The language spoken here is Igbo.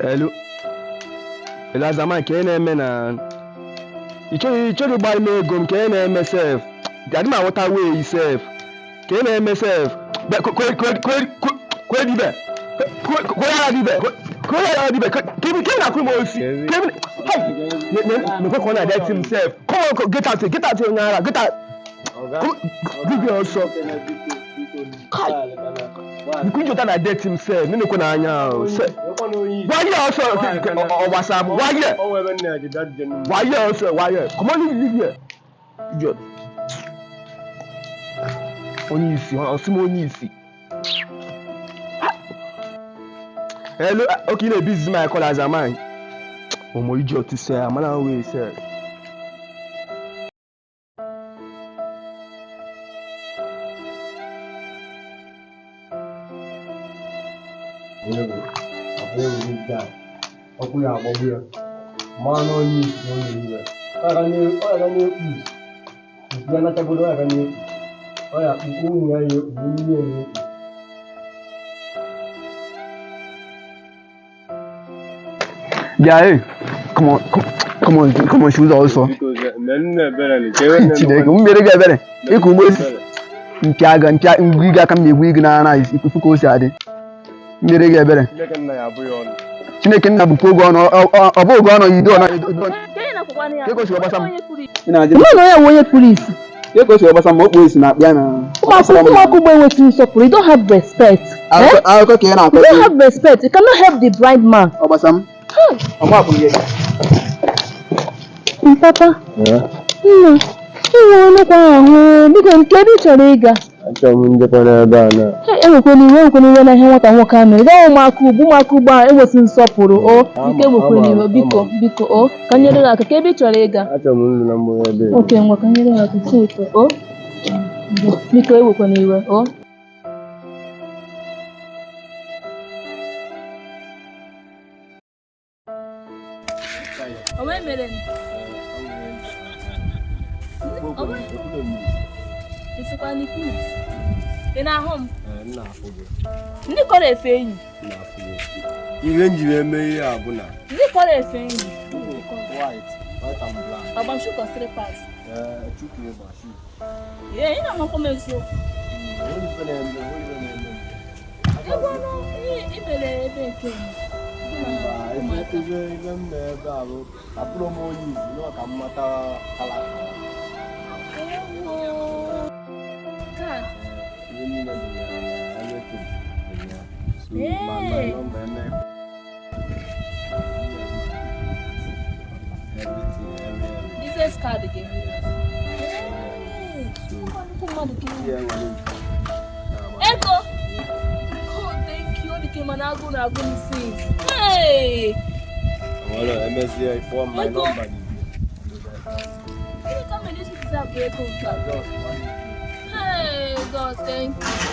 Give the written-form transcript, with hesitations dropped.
Hello. Hello, Azama, ka ị na-eme na ị chọghị ịgba ime ego m ka ị na-eme sef. Adị m aghọta wee sef. Ka ị na-eme sef. Kwe dibe. Kwe ya dibe. Kwe ya dibe. Ka ị na-akwụ m osi. Ka ị na-ekwe ka ọ na-adị m sef. Come on, get out, get out onye ara, get out. Dibịa ọsọ. Nkunjota na det m sef, nenekwe n'anya ahụ. Wáyé ọsọ ọgbasa m, wáyé. Wáyé ọsọ, wáyé. Come on, leave, leave here. Idiot. Onye isi, ọ sị m onye isi. Hello, okay, you busy my call as a man. Omo idiot sef, amala wey sef. Ọkụ ya agbagbu ya ma na onye isi na onye iwe ọ ga na-ekpu isi isi ya nachagodo ọ ga na-ekpu ọ ya kpu ụmụ ya ya ekpu nne ya ekpu. Bịa, come on, come on, come on, si ụzọ ọsọ. Chineke, m mere gị ebere. Ịkụ ugbo esi mpịa ga mpịa ngwu gị aka m na-egwu gị n'ara ifu ka o si adị. M mere gị ebere. Chineke nna bụkwa oge ọnụ, ọ bụ oge ọnụ yido ọnụ. Ka o si gbasa m. Mụ na onye onye kpuru isi. Ka o si gbasa m, o kpuo isi na akpị ya na. Ụmụaka ugbo enwetụ nsọpụrụ. You don't have respect. Akụkọ ka ị na-akọ. You don't have respect. You cannot help the blind man. Ọ gbasa m. Ọ gbapụrụ ya. Papa. Nna, inwe ọnụkwa ahụ, biko nke ebe ị chọrọ ịga. Achọrọ m njekwa n'ebe a na. Enwekwana iwe, enwekwana iwe na ihe nwata nwoke a mere. Gaa ụmụaka ugbo, ụmụaka ugbo a enwetụ nsọpụrụ o. Biko enwekwana iwe, biko, biko o. Ka nyere gị aka, ka ebe ị chọrọ ịga. Achọrọ m nlu na mgbụ ebe. Oke ngwa, ka nyere gị aka, si ụtọ o. Biko enwekwana iwe o. Ị na-ahụ m? Ndị kọrọ efe enyi. Ihe m jiri eme ihe a bụ na ndị kọrọ efe enyi. White, white and black. Agbamshu slippers. Ee, ị na-amakwa m eziokwu. Ebe ọnụ i mere ebe nke m. Ife m na ebe a bụ abụrụ m onye izi na ka m mata kala. Ihe niile dị ya na everything dị ya. So my number eme everything, everything. Business card gị. Ego. Oh, thank you. Ọ dị ka mana agụ na-agụ m since. Hey! Well, emezie kpọọ m my number dị. Gịnị ka mere iji deserve ego nke a? Hey, God, thank you.